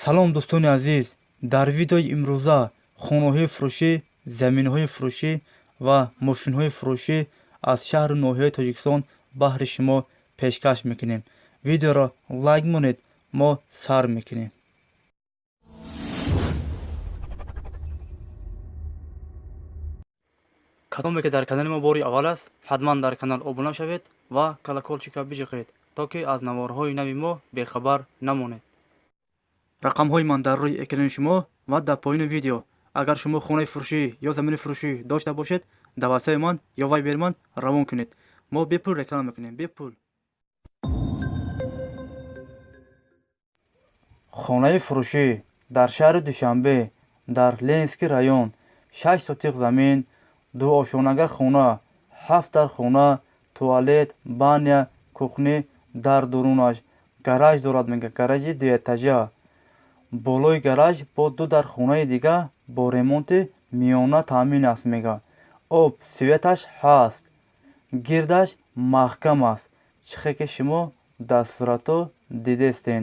Салом, дӯстони азиз! Дар видеои имрӯза хонаҳои фурӯшӣ, заминҳои фурӯшӣ ва мошинҳои фурӯшӣ аз шаҳру ноҳияи Тоҷикистон баҳри шумо пешкаш мекунем. Видеоро лайк монед, мо сар мекунем. Кадоме ки дар канали мо бори аввал аст, ҳатман дар канал обуна шавед ва колокольчика биҷиқед, то ки аз наворҳои нави мо бехабар намонед. Рақамҳои ман дар рӯи экрани шумо ва дар поёни видео. Агар шумо хонаи фурӯшӣ ё замини фурӯшӣ дошта бошед, дар ватсапи ман ё вайбери ман равон кунед. Мо бепул реклама мекунем, бепул. Хонаи фурӯшӣ дар шаҳри Душанбе, дар Ленинский район, 6 сотиқ замин, дуошонага хона, ҳафт дар хона, туалет, баня, кухня дар дурунаш, гараж дорад, мега, гаражи дуэтажа. Болои гараж бо ду дар хонаи дига бо ремонти миёна таъмин аст, мега. Об, светаш ҳаст, гирдаш маҳкам аст, чихе ки шумо дар суратҳо дидестен.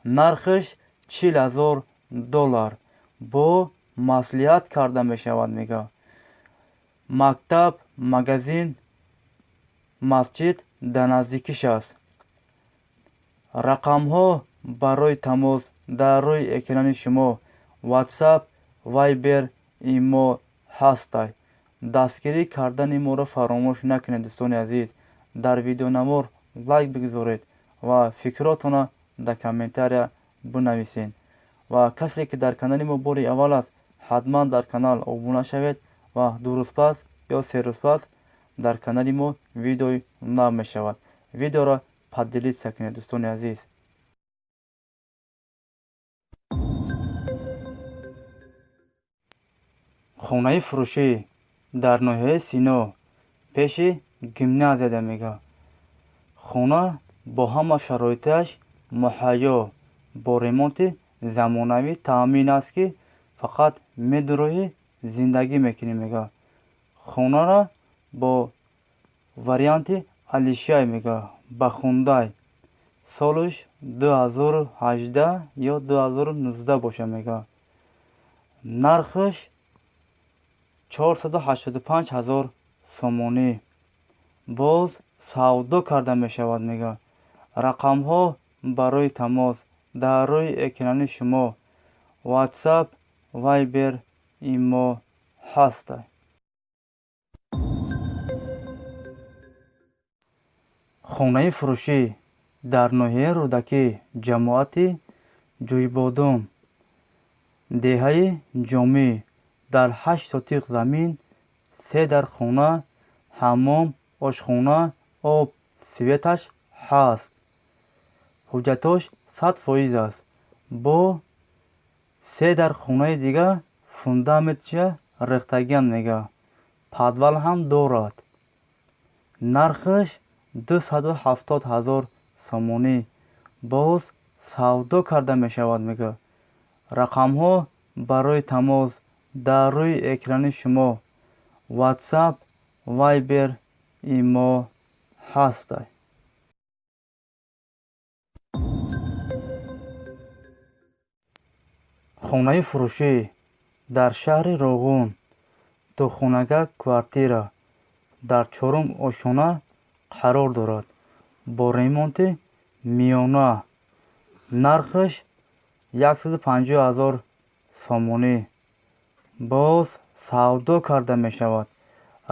Нархаш 40 000 доллар, бо маслиҳат карда мешавад, мега. Мактаб, магазин, масҷид дар наздикиш аст. Рақамҳо барои тамос дар рӯи экрани шумо, Ватсап, Вайбер, Имо ҳастай. Дастгирӣ кардани моро фаромӯш накунед, дӯстони азиз. Дар видеонавор лайк бигузоред ва фикротонро дар комментария бинависед. Ва касе ки дар канали мо бори аввал аст, ҳатман дар канал обуна шавед ва 2 рӯз пас ё 3 рӯз пас дар канали мо видеои нав мешавад. Видеоро поделиться кунед, дӯстони азиз. Хонаи фурӯшӣ дар ноҳияи Сино, пеши гимназияда, мега. Хона бо ҳама шароиташ муҳайё, бо ремонти замонавӣ таъмин аст, ки фақат медуроҳӣ, зиндагӣ мекунӣ, мега. Хонаро бо варианти алишай, мега, ба хундай, солаш 2018 ё 2019 боша, мега. Нархаш 485 000 сомонӣ, боз савдо карда мешавад, мега. Рақамҳо барои тамос дар рӯи экрани шумо, Ватсап, Вайбер, Имо ҳастай. Хонаи фурӯшӣ дар ноҳияи Рӯдакӣ, ҷамоати Ҷӯйбодум, деҳаи Ҷомӣ, дар 8 сотиқ замин, се дар хона, ҳаммом, ошхона, об, светаш ҳаст. Ҳуҷҷатош 100% аст. Бо се дар хонаи дига фундаментша рехтагиан, мега. Подвал ҳам дорад. Нархаш 270 000 сомонӣ, боз савдо карда мешавад, мега. Рақамҳо барои тамос дар рӯи экрани шумо, Ватсап, Вайбер, Имо ҳастай. Хонаи фурӯшӣ дар шаҳри Роғун, духонага квартира, дар чорум ошёна қарор дорад, бо ремонти миёна. Нархаш 150 000 сомонӣ, боз савдо карда мешавад.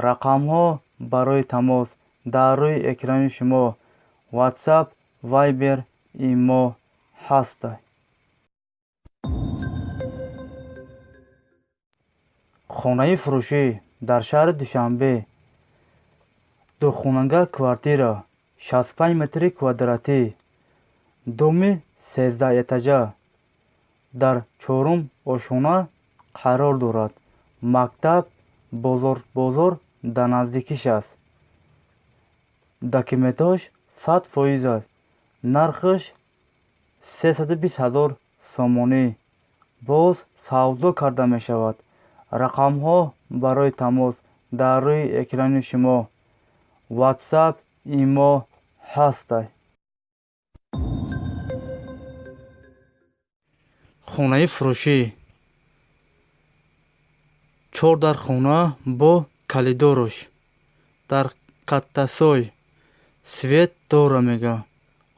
Рақамҳо барои тамос дар рӯи экрани шумо, Ватсап, Вайбер, Имо ҳастай. Хонаи фурӯшӣ дар шаҳри Душанбе, духонага квартира, 65 метри квадратӣ, доми 13 этажа, дар чорум ошёна қарор дорад. Мактаб, бозор дар наздикиш аст. Документҳош 100% аст. Нархаш 320 000 сомонӣ, боз савдо карда мешавад. Рақамҳо барои тамос дар рӯи экрани шумо, Ватсап, Имо ҳастай. Хонаи фурӯшӣ, чор дар хона бо калидораш дар Каттасой, свет дора мега,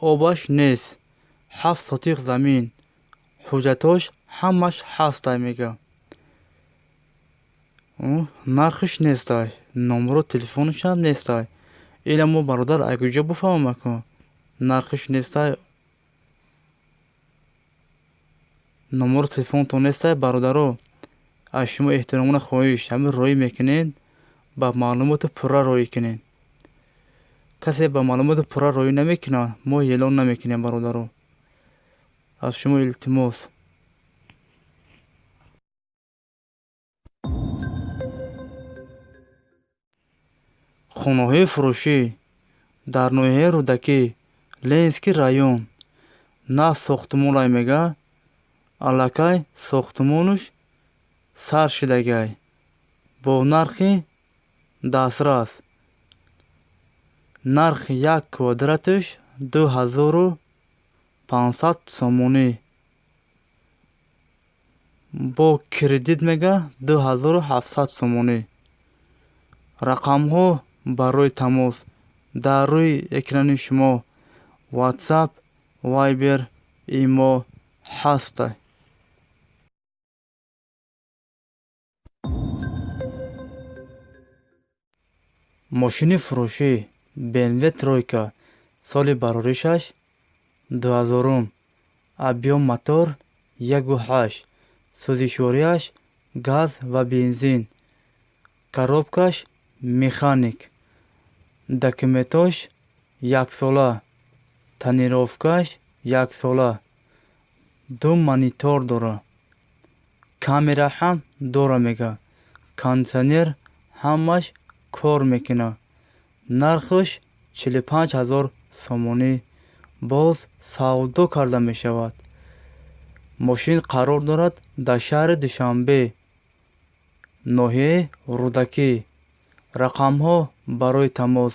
обаш нест, 7 сотих замин, ҳуҷҷатош ҳамаш ҳастай мега. Нархаш нестай, номеро телефонашам нестай. Ила мо, бародар, аз куҷо бифаҳмам аку, нархаш нестай, номеро телефонтон нестай? Бародаро, аз шумо эҳтиромона хоҳиш, ҳамин роӣ мекунед, ба маълумоти пурра роӣ кунед. Касе ба маълумоти пурра роӣ намекунад, мо эълон намекунем. Бародаро, аз шумо илтимос. Хонаҳои фурӯшӣ дар ноҳияи Рӯдакӣ, Ленинский район, нав сохтмонай мега, аллакай сохтмонаш сар шидагай, бо нархи дастрас. Нархи як квадраташ 2500 сомонӣ, бо кредит мега 2700 сомонӣ. Рақамҳо барои тамос дар рӯи экрани шумо, WhatsApp, Viber, Имо ҳастай. Мошини фурӯшӣ BMW тройка, соли бароришаш 2000-ум, объём мотор 1,8, сӯзишвориаш газ ва бензин, коробкаш механик, документош яксола, тонировкаш яксола, ду монитор дора, камера ҳам дора мега, кондитсионер ҳамаш кор мекунад. Нархаш 45 000 сомонӣ, боз савдо карда мешавад. Мошин қарор дорад дар шаҳри Душанбе, ноҳияи Рӯдакӣ. Рақамҳо барои тамос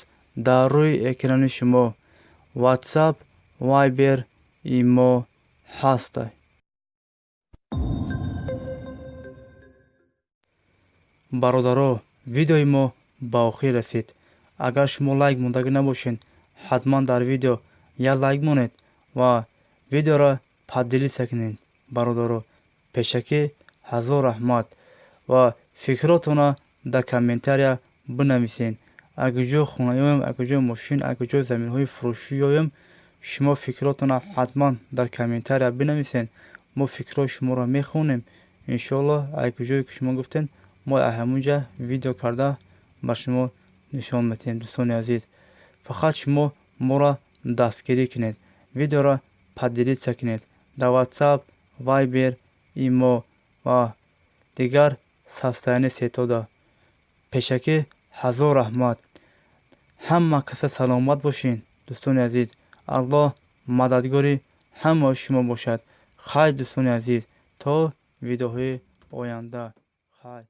дар рӯи экрани шумо, WhatsApp, Viber, Имо ҳастай. Бародаро, видеои мо ба охир расид. Агар шумо лайк мондагӣ набошед, ҳатман дар видео як лайк монед ва видеоро поделиться кунед. Бародаро, пешакӣ ҳазор раҳмат ва фикротонро дар комментария бинависед. Агар ҷо хона ёем, агар ҷо мошин, агар ҷо заминҳои фурӯшӣ ёем, шумо фикротонро ҳатман дар комментария бинависед. Мо фикрҳои шуморо мехонем, иншоалло. Агар ҷое ки шумо гуфтед, мо аз ҳамунҷа видео карда ба шумо нишон медиҳем. Дӯстони азиз, фақат шумо моро дастгирӣ кунед, видеоро поделиться кунед дар WhatsApp, Viber, Имо ва дигар социальный сетьҳода. Пешакӣ ҳазор раҳмат. Ҳама каса саломат бошед, дӯстони азиз. Аллоҳ мададгори ҳамаи шумо бошад. Хайр, дӯстони азиз, то видеоҳои оянда, хайр.